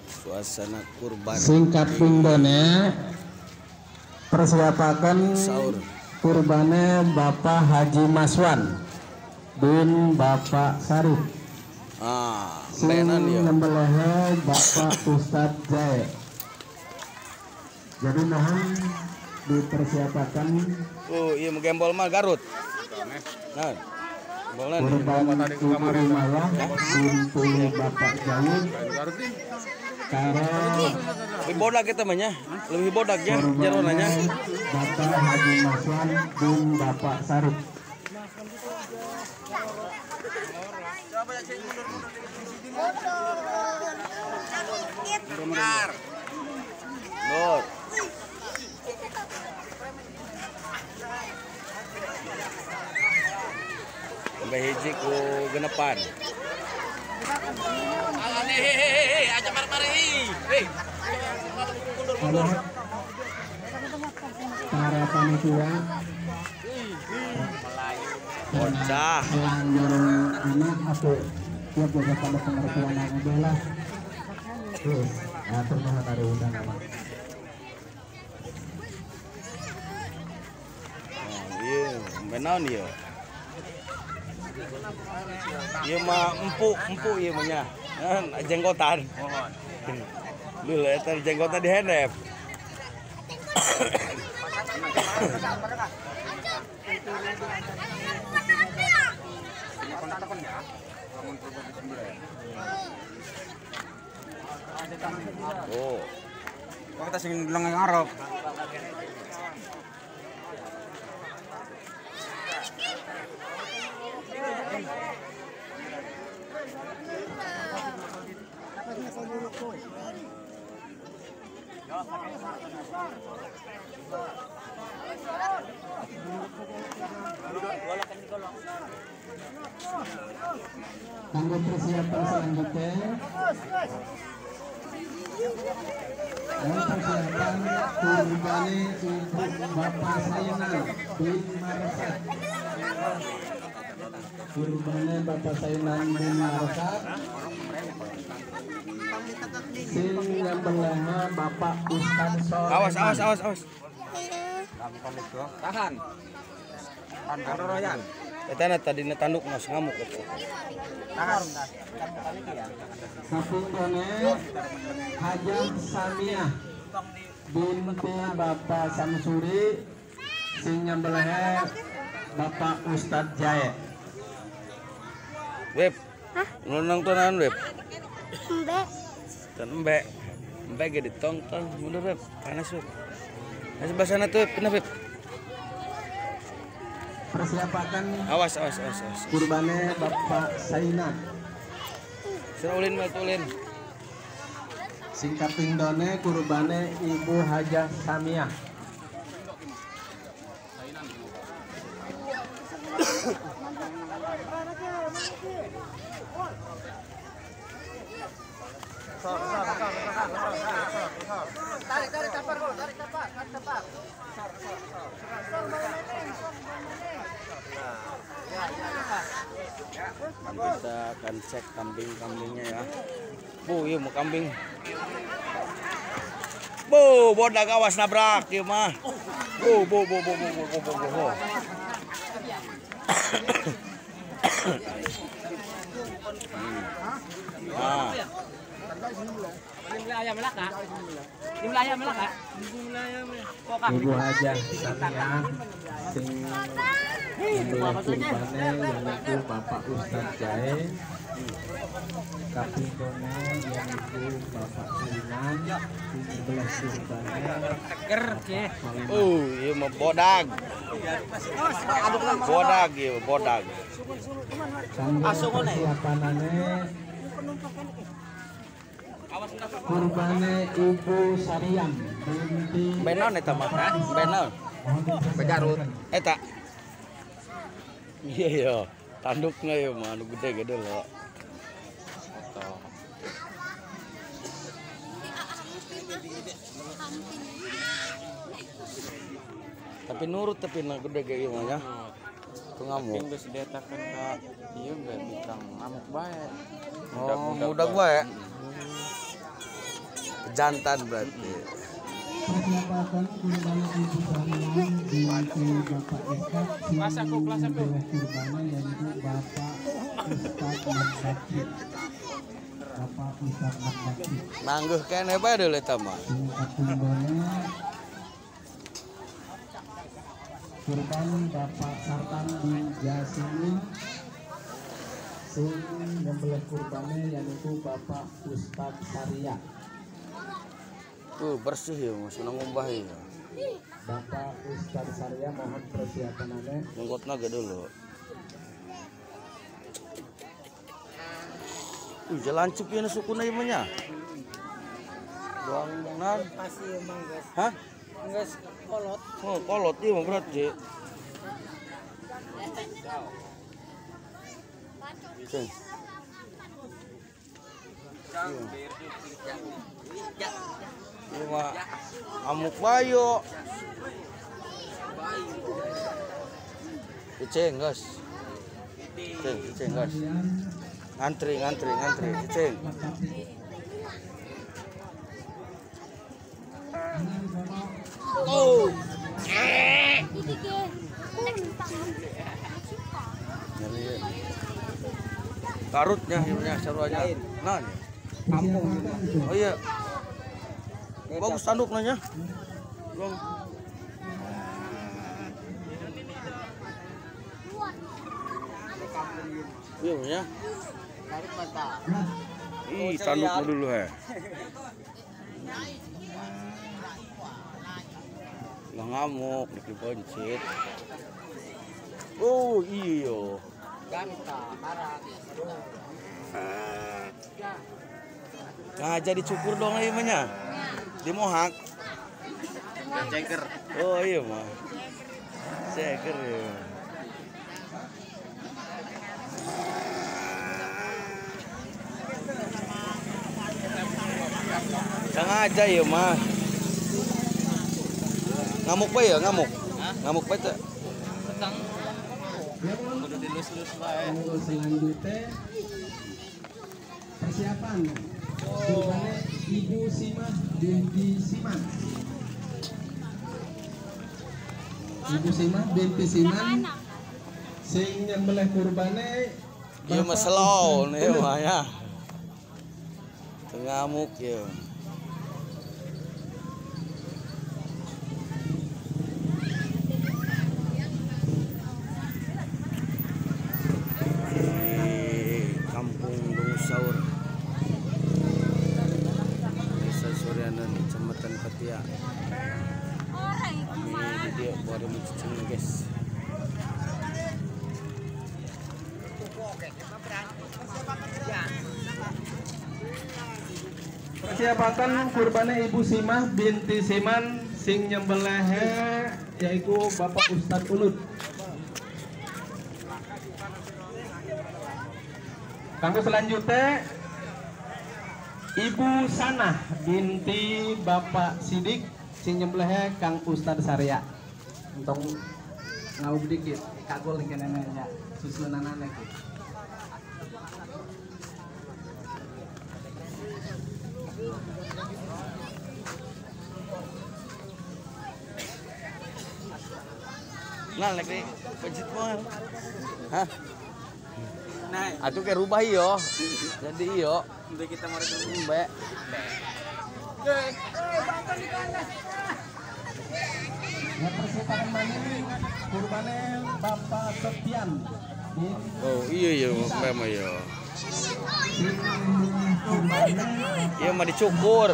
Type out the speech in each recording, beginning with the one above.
Suasana kurban. Singkat pindone persiapakan sahur. Kurbane Bapak Haji Maswan bin Bapak Sarif. Ah, sing nyembelihnya Bapak Ustadz Jaya. Jadi mohon dipersiapkan. Oh, iya gembol mah Garut. Nah. Kurban Ibu Maya binti Bapak Jaya. Karo lebih bodak kita mah nya, lebih bodak ya jaronanya. Bapak Haji Maswan bin Bapak Sarif. Nur. Sampai hiji ku genepan. Para panitia bocah yang anak atau tiap jaga pada pengertian adalah terus atur nuhun ada undangan. Iya, menaon ieu. Ieu mah empuk ieu mah nya. Jenggotan. Dulu eta jenggotan dihendep. Oh. Kita sing bilang ngarep. Tangga persiapan selanjutnya. Dan persiapan kurbane untuk Bapak Sainan bin Marsad. Kurbane Bapak Sainan bin Marsad. Sing nyembelihna Bapak Ustaz Soleman. Awas awas awas awas. Tahan. Tahan royan. Eta na tadi na tanduk ngas ngamuk eta. Tahan. Kapungkone Hajah Samiah binti Bapak Samsuri sing nyembelihna Bapak Ustaz Jaya. Web. Hah? Nonton web. Embe. Dan embe. Embe ge ditonton mundur web. Panas web. Nah, sebelah sana tuh, pindah web. Persiapan awas awas awas awas. Kurbane Bapak Sainan. Sira ulin mah ulin. Singkat pindone kurbane Ibu Hajah Samiah. Tarik tarik tapar, tarik tapar, tarik tapar. Kita akan cek kambing-kambingnya ya. Bu, iya mau kambing. Bu, bodak awas nabrak ieu mah. Bu, bu, bu, bu, bu, bu, bu, bu, bu. Ah. Ibu Hajah Samiah sing nyembelih kurbane yaitu Bapak Ustaz Jae. Kapingkone yaitu Bapak Sainan sing nyembelih kurbane. Oh, ieu mah bodag. Bodag ieu, bodag. Kanggo persiapanane kurbane Ibu Sariam binti Benaon eta mah? Benaon? Garut. Eta. Iya iya, tandukna ieu mah anu gede-gede loh. Tapi nurut tapi na gede ge ieu mah nya. Teu ngamuk. Geus dietakeun ka ieu ge bikang ngamuk bae. Oh, muda gua ya. Jantan berarti. Persiapan kurban Ibu Sarian binti Bapak Eka kelas aku kurbannya yaitu Bapak Ustadz Makbakti. Bapak Ustadz Makbakti. Nangguh keneh bae deui eta mah. Kurban Bapak Sartan bin Jasimi sing nyembelih kurbannya yaitu Bapak Ustadz Saria. Tuh bersih ya, masih ngumbah ya. Bapak Ustadz Saria mohon persiapannya. Jenggot naga dulu. Jalan cup ya sukuna ieu mah nya. Doang nan. Pasti emang guys. Hah? Geus kolot. Oh, kolot ieu mah berarti. Ceng. Ieu mah amuk bayo. Ceng, guys. Ceng, ceng, guys. Ngantri, ngantri, ngantri, ceng. Oh. Karutnya, nya saruanya. Nah, kampung. Oh iya. Bagus tanduk nanya. Belum. Iya, ya. Ih, tanduknya dulu he. Lah ngamuk, dipencet. Oh, iyo. Nah, jadi cukur dong ieu mah nya. Di mohak. Cengker. Oh iya mah. Cengker ya. Sengaja ya mah. Ngamuk bae ya, ngamuk. Ngamuk bae teh. Kudu dilus-lus bae. Selanjutnya persiapan kurbannya Ibu Simah binti Siman. Ibu Simah binti Siman sing nyembelih kurbane ieu mah slow nih mah ya. Teu ngamuk ya. Kampung Dungusaur, Desa Suryanan, Kecamatan Patia. Kami di dia baru mencicing guys. Persiapan kurbannya Ibu Simah binti Siman sing nyembelih yaitu Bapak Ustadz Ulut. Kanggo selanjutnya Ibu Sanah binti Bapak Sidik sing nyembelih Kang Ustadz Saria. Entong ngaub dikit kagol nih kenenenya susunanane gitu. Nah, lagi pencet mah. Hah? Nah, atuh kayak rubah iyo. Jadi iyo. Untuk kita mau mbak. Ya persiapan maning kurbane Bapak Septian. Oh iya iya memang iya. Iya mah dicukur.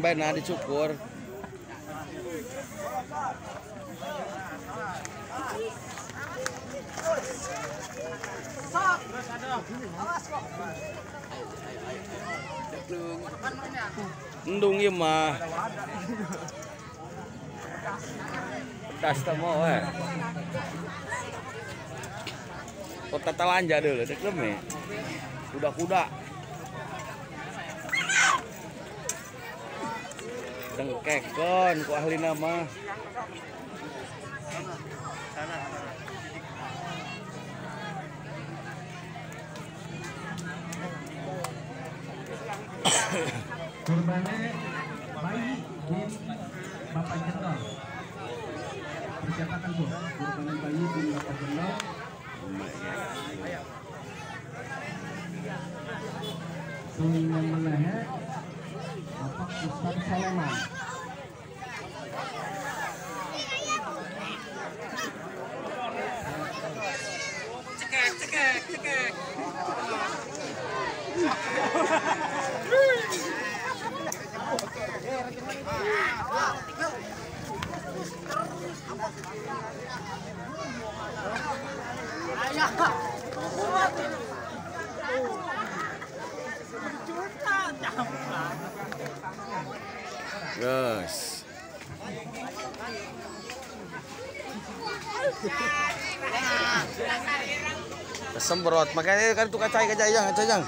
Mbak nah dicukur. Endung ieu mah. Pedas teh mau eh. Kota Talanja dulu, dek leme. Kuda-kuda. Dengkekon ku ahli nama. Kurbannya bayi bin Bapak Jendol. Persiapan Bu, kurbannya bayi bin Bapak Jendol. Sing nyembelihnya Bapak Ustaz Saleman. Cekek, cekek, cekek. Guys. Kesembrot, makanya kan tukar cai kacai jang, kacai jang.